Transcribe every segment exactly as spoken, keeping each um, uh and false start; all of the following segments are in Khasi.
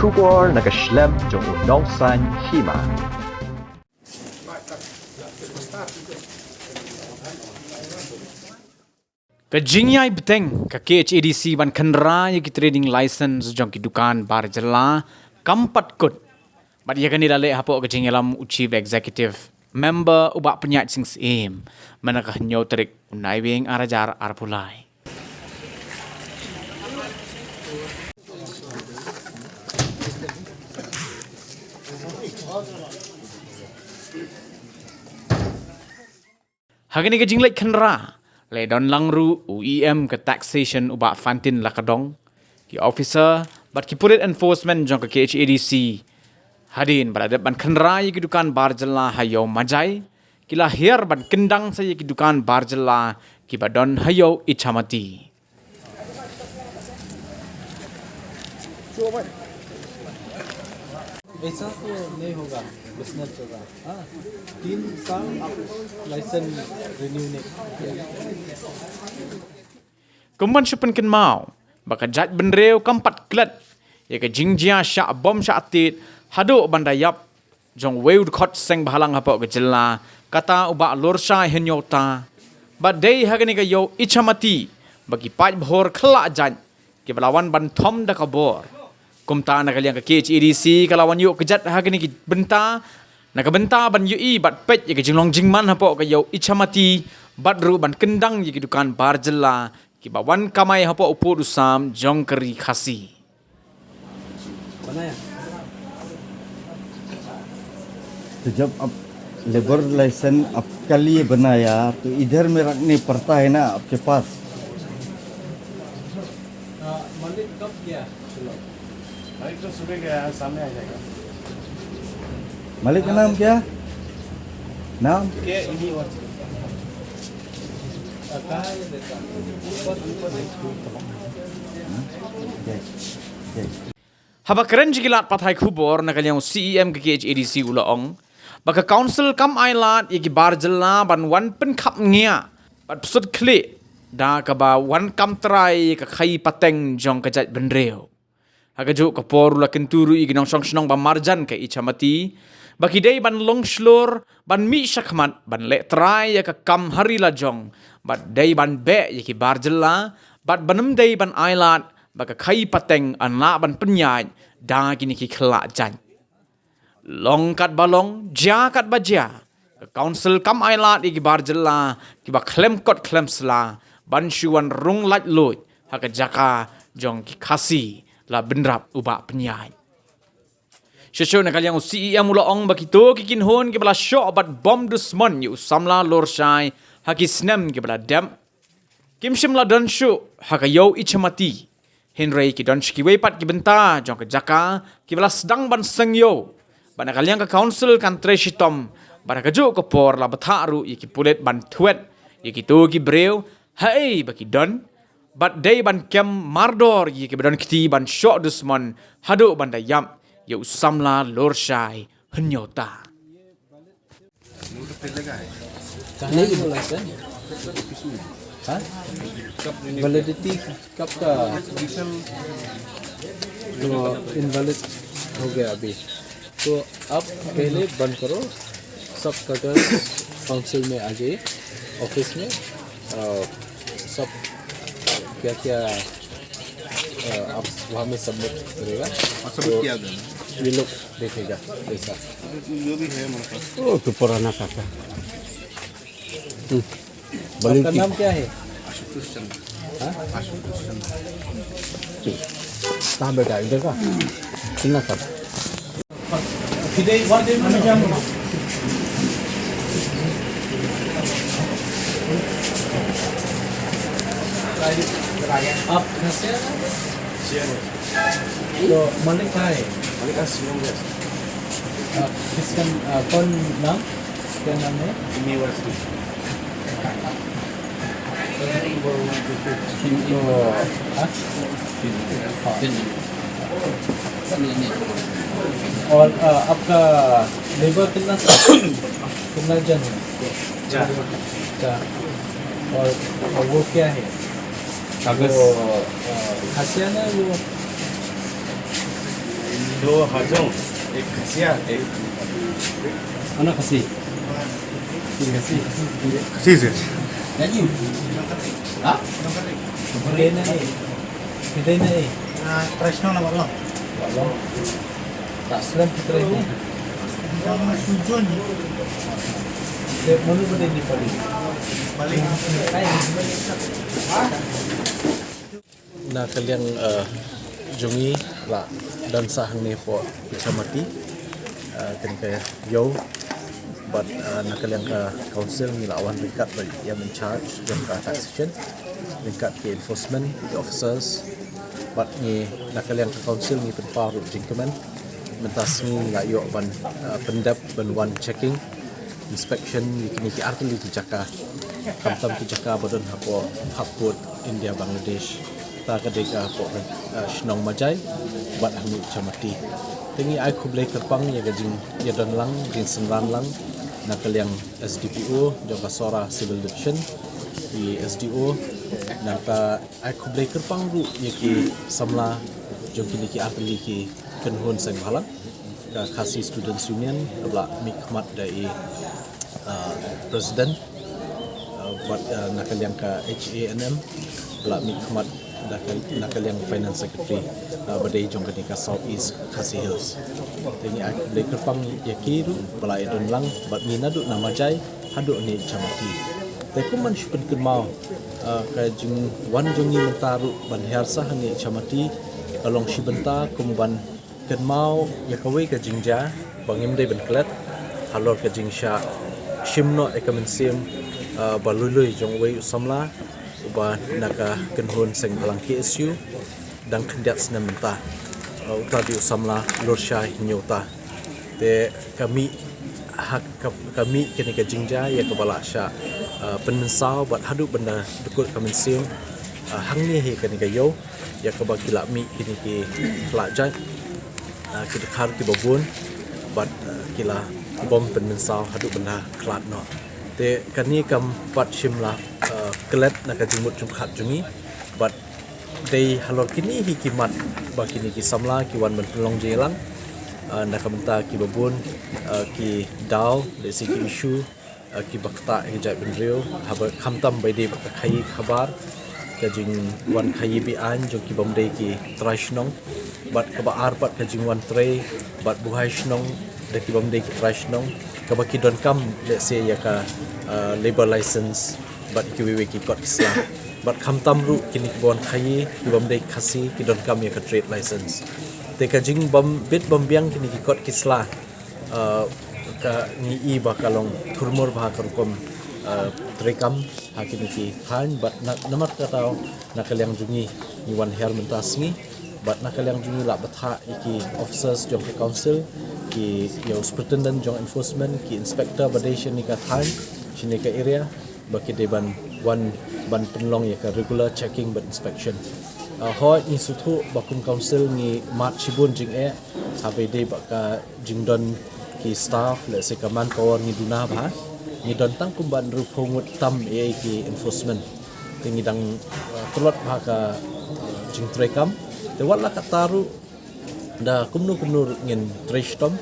Khubor na ka shlem jong u nongsan hima. Ka jingïai bteng ka K H A D C ban kynra ïa ki trading license jong ki dukan bar jylla kam pat kut. Bad ïa kane la leh hapoh ka jingïalam u Chief Executive Member u Bah Pynïaid Sing Syiem mynta ka hynñiew tarik u Naiwieng ar hajar arphew lai. Ha kane ka jingleit kynra la don lang ruh u E M ka taxation u Bah Fantin Lakadong, ki officer bad ki pulit enforcement jong ka K H A D C. Hadien ba la dep ban kynra ïa ki dukan bar jylla ha Ïew Majai, ki la hiar ban kyndang sa ïa ki dukan bar jylla kiba don ha Ïew Ichamati. ऐसा तो नहीं होगा, बिजनेस होगा। हाँ, तीन साल आप लाइसेंस रिन्यू नहीं किया। Kum ban shu pynkynmaw ba ka jaitbynriew kam pat klet ïa ka jingjia shah bom shah tied haduh ban da ïap jong uwei u dkhot seng bhalang hapoh ka jylla, kata u Bah Lorshai Hynñiewta. Bad dei ha kane ka Ïew Ichamati ba ki paidbah khyllah jait kiba la wan ban thom da ka bor. Kumta na ka liang ka K H A D C ka la wan ïuh kjat ha kane ki bynta, na ka bynta ban ïohi bad peit ïa ka jinglong jingman hapoh ka Ïew Ichamati, bad ruh ban kyndang ïa ki dukan bar jylla kiba wan kamai hapoh u pud u sam jong ka ri Khasi. तो जब आप लेबर लाइसेंस आपका लिए बनाया, तो इधर में रखने पड़ता है ना आपके पास। हाँ, मालिक कब गया? मालिक तो सुबह गया, शाम में आ जाएगा। मालिक का नाम क्या? नाम? ये इन्हीं वर्ष। कहाँ है? ऊपर, ऊपर। जय, जय। Haba kren sha ki lad pathai khubor na ka liang u C E M ka K H A D C u la ong ba ka council kam ailad ïa ki bar jylla ban wan pynkhapngiah bad pynshit khlieh da kaba wan kam trai ïa ka khaïi pateng jong ka jaitbynriew. Ha kajuh ka por u la kyntu ruh ïa ki nongshong shnong ba marjan ka Ichamati ba ki dei ban long shlur, ban mih shakhmat, ban leh trai ïa ka kam ha ri la jong, bad dei ban beh ïa ki bar jylla, bad ban ym dei ban ailad ba ka khaïi pateng yn lah ban pynïaid da kine ki khyllah jait. Long katba long, jia katba jia, ka council kam ailad ïa ki bar jylla kiba khlem kot khlem sla ban shu wan rung laitluid ha ka jaka jong ki Khasi, la bynrap u Bah Pynïaid. Shuh shuh na ka liang u C E M u la ong ba kito ki kynhun kiba la shoh bad bom dusmon ïa u samla Lorshai ha ki snem kiba la dep, kim shym la don shuh ha ka Ïew Ichamati. Hynrei ki don sha kiwei pat ki bynta jong ka jaka kiba la sdang ban seng ïew. Bad na ka liang ka council kan trei shitom bad ha kajuh ka por la bthah ruh ïa ki pulit ban thwet ïa kito ki briew haei ba ki don, bad dei ban kem mardor ïa kiba don kti ban shoh dusmon haduh ban da ïap ïa u samla Lorshai Hynñiewta. नहीं बोला सर। हाँ? वैलिडिटी कब का? तो इनवैलिड हो गया अभी। तो आप पहले बंद करो, सब कटर काउंसिल में आ जाइए, ऑफिस में। अ, सब क्या क्या, अ, आप वहाँ में सबमिट करेगा। और सबमिट तो किया गया। ये लोग देखेगा ऐसा। जो भी है हमारे पास। वो तो पुराना काका। हम्म। आपका नाम क्या है? आशुतोष चंद्र। हाँ? आशुतोष चंद्र। कहाँ बेटा, इधर का? कितना साल? आप कहाँ से आए? तो मालिक कहाँ है? मालिक आज शिवम गया। आप किसका, आ, कौन नाम? क्या नाम है? यूनिवर्सिटी। तो, हाँ? और, आ, आपका लेबर कितना, कितना जन है? चार। चार। और, और वो क्या है? कागज। वो, आ, खासिया ना वो? Lo hajong, ek khasia, ek. Ano kasi? Kasi, kasi. Kasi, kasi. Lagi. Ha? Kita na eh. Kita na eh. Ah, Tresno na wala. Wala. Tak selam kita ini. Jangan sujun. Dia mana boleh ni paling. Paling. Na ka liang, eh, jong ngi la don sa hangne hapoh Ichamati, eh, kane ka ïew, bad, eh, na ka liang ka council ngi la wan ryngkat bad ïa i in charge jong ka taxation, ryngkat ki enforcement, ki officers, bad ngi na ka liang ka council ngi pynpaw ruh jingkmen. Mynta sngi ngi la ïoh ban, eh, pyndep ban wan checking, inspection ïa kine ki artylli ki jaka. Khamtam ki jaka ba don hapoh khappud India Bangladesh. Ta ka dei ka hapoh, eh, shnong Majai bad hangne Ichamati. Te ngi ai khublei kyrpang ïa ka jingïadon lang, jingsynran lang na ka liang S D P O jong ka Sohra Civil Division, i S D O, nangta ai khublei kyrpang ruh ïa ki samla jong kine ki artylli ki kynhun seng bhalang, ka Khasi Students Union, kaba la mihkhmat da i, ah, president, ah, bad, ah, na ka liang ka H A N M, kaba la mihkhmat da ka, na ka liang finance secretary, ah, ba dei jong kane ka South East Khasi Hills. Te ngi ai khublei kyrpang ïa ki ruh ba la ïadon lang bad ngi naduh na Majai haduh hangne Ichamati. Te kum ban shu pynkynmaw, ah, ka jingwan jong ngi mynta ruh ban hiar sha hangne Ichamati ka long shi bynta kum ban kynmaw ïa kawei ka jingjia ba ngim dei ban klet halor ka jingshah shim noh ïa ka mynsiem, ah, ba lui lui jong uwei u samla uba na ka kynhun seng bhalang K S U dang khyndiat snem mynta. Ah, uta dei u samla Lurshai Hynñiewta. Te ka mih ha ka, ka mih kane ka jingjia ïa kaba la shah, ah, pynmynsaw bad haduh ban da dkut ka mynsiem, ah, hangne hi kane ka ïew ïa kaba ki la mih kine ki khlad jait, ah, ki dkhar kiba bun bad, ah, ki la bom pynmynsaw haduh ban da khlad noh. Te kane kam pat shym la, ah, klet na ka jingmut jingpyrkhat jong ngi bad dei halor kine hi ki mat ba kine ki samla ki wan ban pynlong jingïalang, ah, na ka bynta kiba bun, ah, ki daw lehse ki issue, ah, kiba ktah ïa ka jaitbynriew, haba khamtam ba dei bad ka khaïi khabar, ka jingwan khaïi be-aiñ jong ki bym dei ki trai shnong, bad kaba ar pat ka jingwan trei bad buhai shnong da ki bym dei ki trai shnong, kaba ki donkam lehse ïa ka, ah, labour license bad ïa kiwei wei ki kot ki sla. Bad khamtam ruh kine kiba wan khaïi ki bym dei Khasi ki donkam ïa ka trade license. Te ka jingbym bit bym biang kine ki kot ki sla, ah, ka ngi i ba ka long thurmur bha ka rukom, ah, treikam ha kine ki thaiñ bad na, namar kata na ka liang jong ngi ngi wan hiar mynta sngi bad na ka liang jong ngi la bthah ïa ki officers jong ka council, ki ïa u superintendent jong enforcement, ki inspector ba dei shane ka thaiñ, shane ka area, ba ki dei ban wan ban pynlong ïa ka regular checking bad inspection. Ah, hooid ngi sngewthuh ba kum council ngi mad shibun jingeh haba dei ba ka jingdon ki staff, lehse ka manpower ngi duna bha. Ngi don tang kumba hynriewphew ngut tam ïa ki enforcement. Te ngi dang, ah, tlot bha ka, ah, jingtreikam. Te wat la katta ruh da kumno kumno ruh ngin trei shitom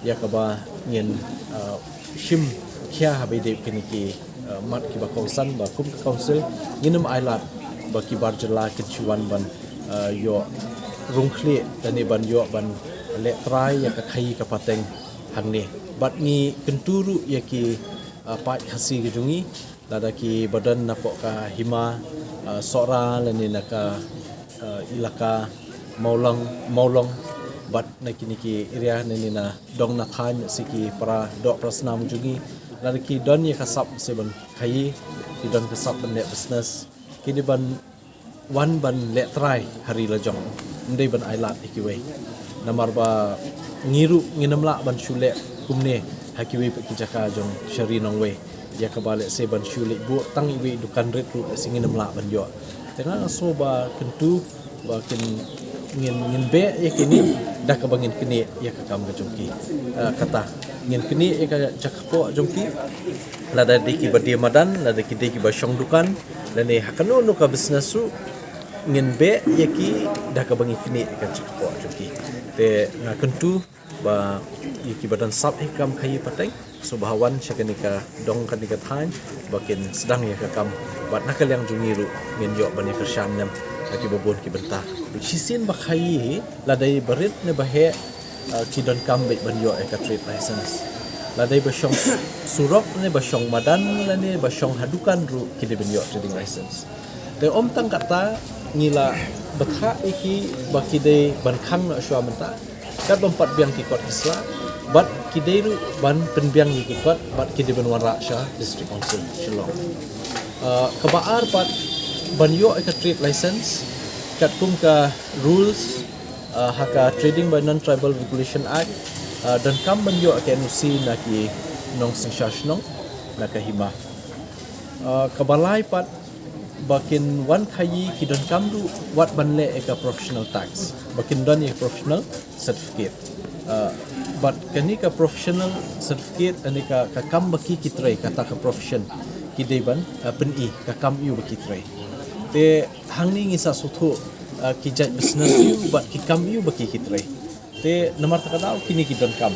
ïa kaba ngin, ah, shim khia haba dei kine ki, ah, mat kiba kongsan ba kum ka council ngin ym ailad ba ki bar jylla kin shu wan ban, ah, ïoh rung khlieh lane ban ïoh ban leh trai ïa ka khaïi ka pateng hangne. Bad ngi kyntu ruh ïa ki, ah, paid Khasi ka jong ngi, lada kiba don napoh ka hima, ah, Sohra lane na ka, ah, ilaka Mawlong, Mawlong bad na kine ki area lane na dong na thaiñ, lehse ki para doh para snam jong ngi, lada ki don ïa ka sap lehse ban khaïi, ki don ka sap ban leh business, ki dei ban wan ban leh trai ha ri la jong, ym dei ban ailad ïa kiwei. Namar ba ngi ruh ngin ym lah ban shu leh kumne ha kiwei pat ki jaka jong sha ri nongwei, ïa kaba lehse ban shu leit buh tang iwei i dukan rit ruh lehse ngin ym lah ban ïoh. Te nga sngew ba kyntu ba kin, ngin, ngin beh ïa kine da kaba ngin knieh ïa ka kam ka jong ki. Ah, kata ngin knieh ïa ka jaka kpoh jong ki, lada dei kiba die madan, lada ki dei kiba shong dukan, lane ha kano kano ka business ruh, Ngin beh ïa ki da kaba ngi knieh ïa ka jingkpoh jong ki. Te nga kyntu ba ïa kiba don sap ïa ka kam khaïi pateng, so ba ha wan sha kane ka dong kane ka thaiñ ba kin sdang ïa ka kam. Bad na ka liang jong ngi ruh ngin ïoh ban ïa kyrshan nem ha kiba bun ki bynta. Shisien ba khaïi, lada i barit ne ba heh, uh, ki donkam beit ban ïoh ïa ka trade license. Lada i ba shong surok ne ba shong madan lane ba shong ha dukan ruh ki dei ban ïoh trading license. Te ym tang kata, ngi la bthah ïa ki ba ki dei ban khang noh shuwa mynta, kat ban pat biang ki kot ki sla, bad ki dei ruh ban pynbiang ïa ki kot, bad ki dei ban wanrah sha District Council Shillong. Uh, kaba ar pat, ban ïoh ïa ka trade license, katkum ka rules, uh, ha ka Trading by Non-Tribal Regulation Act, uh, donkam ban ïoh ïa ka N O C na ki nongsynshar shnong, na ka hima. Uh, kaba lai pat, ba kin wan khaïi ki donkam ruh wat ban leh ïa ka professional tax, ba kin don ïa ka professional certificate. Uh, bad kane ka professional certificate, kane ka, ka kam ba ki ki trei, kata ka profession, ki dei ban, uh, pyni ka kam ïa u ba ki trei. Te hangne ngi sa sngewthuh, uh, ki jait business ïa u bad ki kam ïa u ba ki ki trei. Te namar kata ka daw kine ki donkam.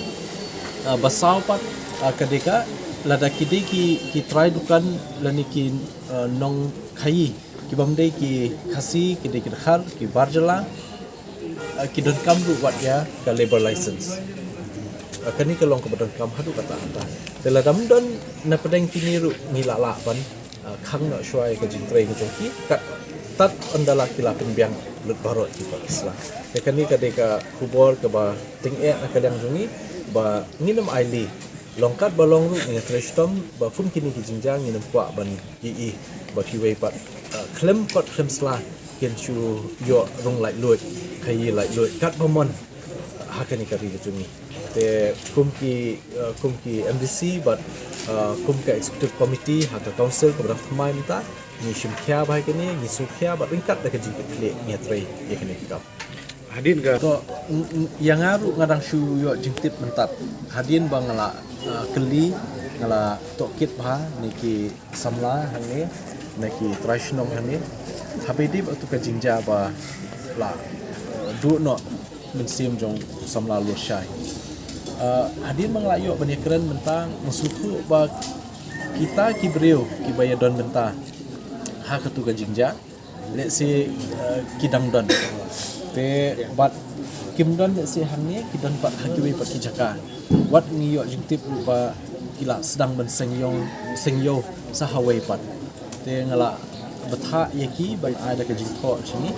Uh, ba saw pat, uh, ka dei ka, lada ki dei ki, ki trai dukan lane ki, uh, nongkhaïi, ki bym dei ki Khasi, ki dei ki Dkhar, ki bar jylla, uh, ki donkam ruh wat ïa ka labour license. Uh, kane ka long kaba donkam haduh katta katta. Te lada ym don napdeng kine ruh ngi lah lah ban, uh, khang noh shuwa ïa ka jingtrei ka jong ki, kat tad ynda la ki la pynbiang lut baroh ki kot ki sla. Te kane ka dei ka khubor kaba tyngeh na ka liang jong ngi, ba ngin ym ailad. Long kat ba long ruh ngi trei shitom ba kum kine ki jingjia ngin ym kwah ban ïohi ba kiwei pat, uh, khlem kot khlem sla kin shu ïoh rung laitluid, khaïi laitluid kat ba mon ha kane ka ri ka jong ngi. Te kum ki, uh, kum ki M D C bad, uh, kum ka executive committee ha ka council kaba dang thymmai mynta, ngi shim khia ba ha kane, ngi sngewkhia bad ryngkat da ka jingkitkhlieh ngi trei ïa kane ka kam. Hadien ka. To, ng-, ng-, ïa nga ruh nga dang shu ïoh jingtip mynta. Hadien ba nga la, uh, kylli, nga la tohkit bha ne ki samla hangne, ne ki trai shnong hangne. Haba ïadei bad tu ka jingjia ba la, uh, duh noh mynsiem jong samla Lurshai. Uh, hadien ba nga la ïoh ban ïakren mynta, nga sngewthuh ba kita ki briew kiba ïadon bynta ha katu ka jingjia, lehse, uh, ki dang don. Te bad kim don lehse hangne, ki don pat ha kiwei pat ki jaka. Wat ngi ïoh jingtip ruh ba ki la sdang ban seng ïew, seng ïew sa hawei pat. Te nga la bthah ïa ki ban ai da ka jingthoh sha ngi.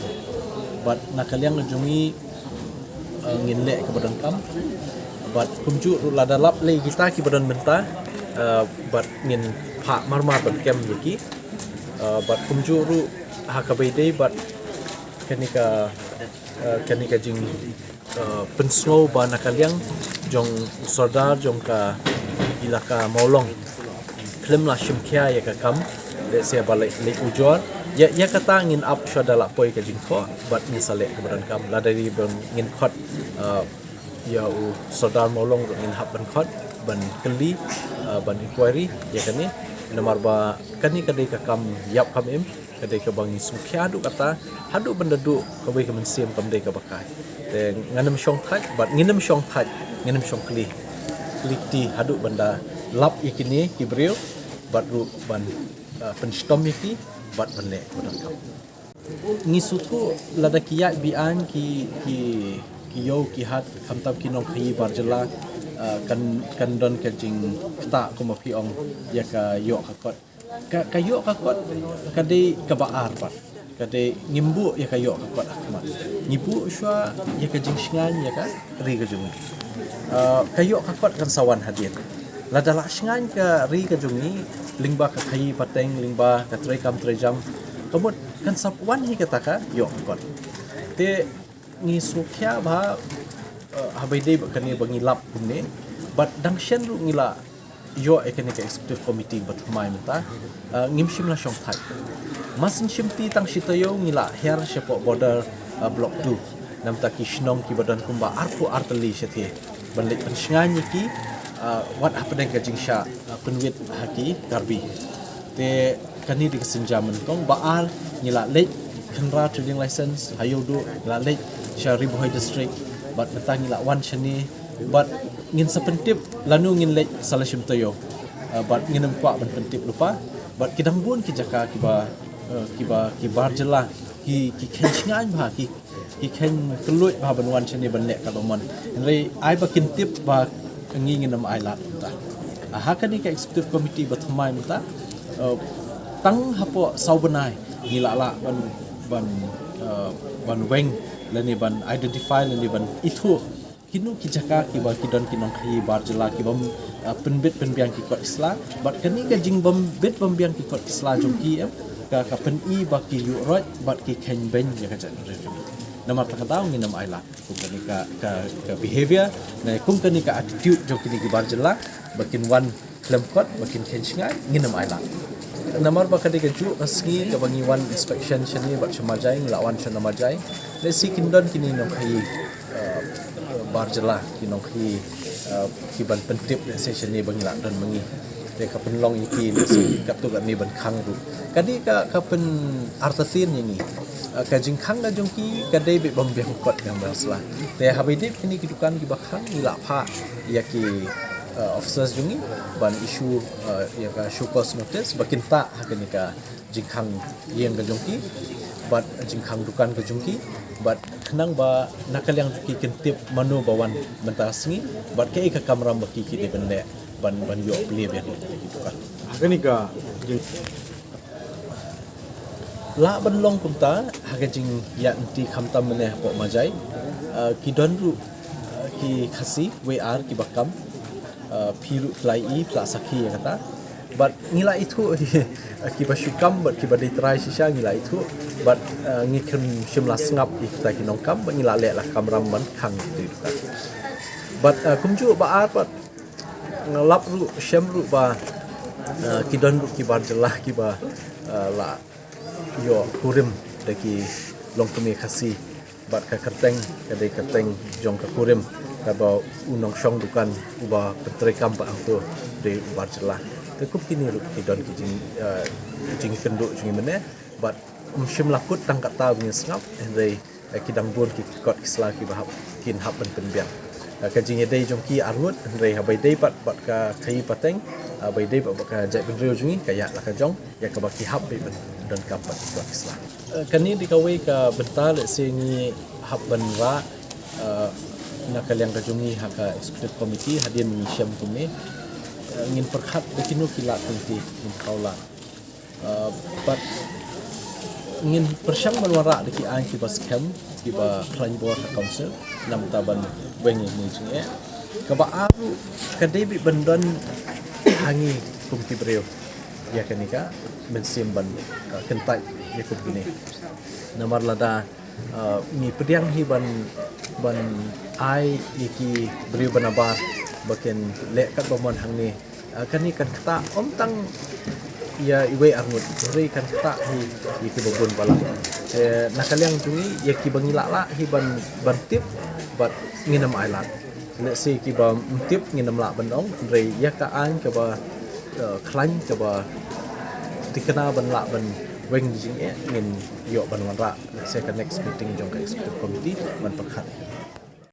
Bad na ka liang jong ngi, uh, ngin leh kaba donkam. Bad kumjuh ruh lada lap lei kita kiba don mynta, uh, bad ngin phah marmar ban kem ïa ki. Uh, bad kumjuh ruh ha kaba ïadei bad kane ka, uh, kane ka jing, uh, pynsngew ba na ka liang jong u sordar jong ka ilaka Mawlong khlem la shim khia ïa ka kam, lehse ba leh, leh ujor. Ïa, ïa kata ngin ap shuwa da la poi ka jingthoh bad ngin sa leh kaba donkam. Lada ri ban ngin khot, uh, ïa u sordar Mawlong ruh ngin hap ban khot, ban kylli, uh, ban inquiry ïa kane. Namar ba kane ka dei ka kam ïap kam im, ka dei kaba ngi sngewkhia haduh katta, haduh ban da duh kawei ka mynsiem kam dei kaba kai. Te ngan ym shong thait, bad ngin ym shong thait, ngin ym shong khlieh, khlieh kti haduh ban da lap ïa kine ki briew, bad ruh ban, uh, pynshitom ïa ki, bad ban leh kaba donkam. Ngi sngewthuh lada ki ïaid biang ki, ki, ki ïew ki hat, khamtam ki nongkhaïi bar jylla, uh, kan, kan don ka jingktah kumba phi ong ïa ka ïoh ka kot. Ka, ka ïoh ka kot ka dei kaba ar pat. Ka dei ngim buh ïa ka ïoh ka kot ha khmat. Ngi buh shuwa ïa ka jingshngaiñ ïa ka ri ka jong ngi. Uh, ka ïoh ka kot kan sa wan hadien. Lada la shngaiñ ka ri ka jong ngi, lyngba ka khaïi pateng, lyngba ka trei kam trei jam, ka mut kan sa wan hi kata ka ïoh ka kot. Te ngi sngewkhia bha, uh, haba ïadei bad kane ba ngi lap kumne. Bad dang shen ruh ngi la ïoh ïa kane ka executive committee ba thymmai mynta, uh, ngim shym la shong thait. Mar syn shim ti tang shi taïew ngi la hiar shapoh border, uh, block two. Namar ki shnong kiba don kumba arphew ar tylli shathie. Ban leit pynshngaiñ ïa ki, uh, wat hapdeng ka jingshah, uh, pynwit ha ki Karbi. Te kane dei ka sienjam nyngkong, ba ar ngi la leit khynra trading license ha Ïewduh, la leit sha Ri Bhoi District, bad mynta ngi la wan shane, bad ngin sa pyntip lano ngin leit sa la shim taïew. Uh, bad ngin ym kwah ban pyntip lypa, bad ki dang bun ki jaka kiba, uh, kiba, ki bar jylla, ki, ki kheiñ shngaiñ bha, ki, ki kheiñ kylluid bha ban wan shane ban leh katba mon. Hynrei ai ba kin tip ba ngi ngin ym ailad mynta. Ah, ha kane ka executive committee ba thymmai mynta, uh, tang hapoh saw bnai ngi la lah ban, ban, uh, ban weng lane ban identify lane ban ithuh kino ki jaka kiba ki don ki nongkhaïi bar jylla kiba, uh, pynbit pynbiang ki kot ki sla, bad kane ka jingbym bit bym biang ki kot ki sla jong ki, em, ka, ka pyni ba ki ïuh roit bad ki kheiñ beiñ ïa ka jaitbynriew jong ngi. Namar kata ka daw ngin ym ailad kum kane ka, ka, ka behavior, ne kum kane ka attitude jong kine ki bar jylla ba kin wan khlem kot, ba kin kheiñ shngaiñ, ngin ym ailad. Namar ba ka dei kajuh ka sngi kaba ngi wan inspection shane bad sha Majai, ngi la wan sha na Majai. Lehse kin don kine nongkhaïi, uh, bar jylla, ki nongkhaïi, uh, ki ban pyntip lehse shane ba ngi la don ma ngi. Te ka pynlong ïa ki lehse katto katne ban khang ruh. Ka dei ka, ka pynartatien ïa ngi. Uh, ka jingkhang ka jong ki ka dei beit bym biang kot biang bar sla. Te haba ïadei kine ki dukan kiba khang, ngi la phah ïa ki, uh, officers jong ngi ban issue, uh, ïa ka show cause notice ba kin tah ha kane ka jingkhang ïing ka jong ki bad jingkhang dukan ka jong ki, bad khnang ba na ka liang jong ki kin tip mano ba wan mynta ka sngi bad kaei ka kamram ba ki, ki dei ban leh ban, ban ïoh plie biang ïa ki dukan. Ha kane ka jing- Lah ban long kumta ha ka jingïaid lynti khamtam mynne hapoh Majai. Uh, ki don ruh, uh, ki Khasi wei ar kiba kam. Uh, phi ruh phi la ïohi, phi la sakhi ïa kata. Bad ngi la ithuh hi, uh, kiba shu kam bad kiba dei trai shisha ngi la ithuh. Bad, uh, ngi khlem shym la sngap ïa kita ki nongkam bad ngi la leh la kamram ban khang ïa kita ki dukan. Bad, uh, kumjuh ba ar bad nga lap ruh, shem ruh ba, uh, ki don ruh ki bar jylla kiba, uh, la ïoh kurim da ki longkmie Khasi. Bad ka kyrteng ka dei kyrteng jong ka kurim kaba u nongshong dukan uba pyntreikam bad hangto dei u bar jylla. Te kum kine ruh ki don ki jing, uh, jingkynduh jong ngi mynne. Bad ym shym la kut tang kata ba ngin sngap, hynrei, eh, ki dang bun ki kot ki sla kiba hap, kin hap ban pynbiang. Eh, ka jingïadei jong ki arngut, hynrei haba ïadei pat bad ka khaïi pateng, eh, haba ïadei pat bad ka jaitbynriew jong ngi, ka ïaid la ka jong, ïa kaba ki hap beit ban donkam bad ki kot ki sla. Eh, kane dei kawei ka bynta lehse ngi hap ban rah, eh, na ka liang ka jong ngi ha ka executive committee hadien ngi shem kumne. Eh, ngin pyrkhat da kino ki lad kumne, ngin khaw lad. Uh, bad ngin pyrshang ban wanrah da ki aiñ kiba skhem, kiba khlaiñ bor ha council, namar ban weng ïa kine ki jingeh. Kaba ar ruh ka dei beit ban don ha ngi kum ki briew ïa kane ka mynsiem ban, uh, kyntait ïa kum kine. Namar lada, uh, ngi pdiang hi ban, ban ai ïa ki briew ba nabar ba kin leh katba mon hangne. Ah, kane kan ktah ym tang ïa iwei arngut, hynrei kan ktah hi ïa kiba bun balang. Eh, na ka liang jong ngi ïa kiba ngi lah lah hi ban, ban tip bad ngin ym ailad. Lehse kiba ym tip ngin ym lah ban ong, hynrei ïa ka aiñ kaba, eh, khlaiñ kaba thikna ban lah ban weng jingeh ngin ïoh ban wanrah. Lehse ka next meeting jong ka executive committee ban pyrkhat.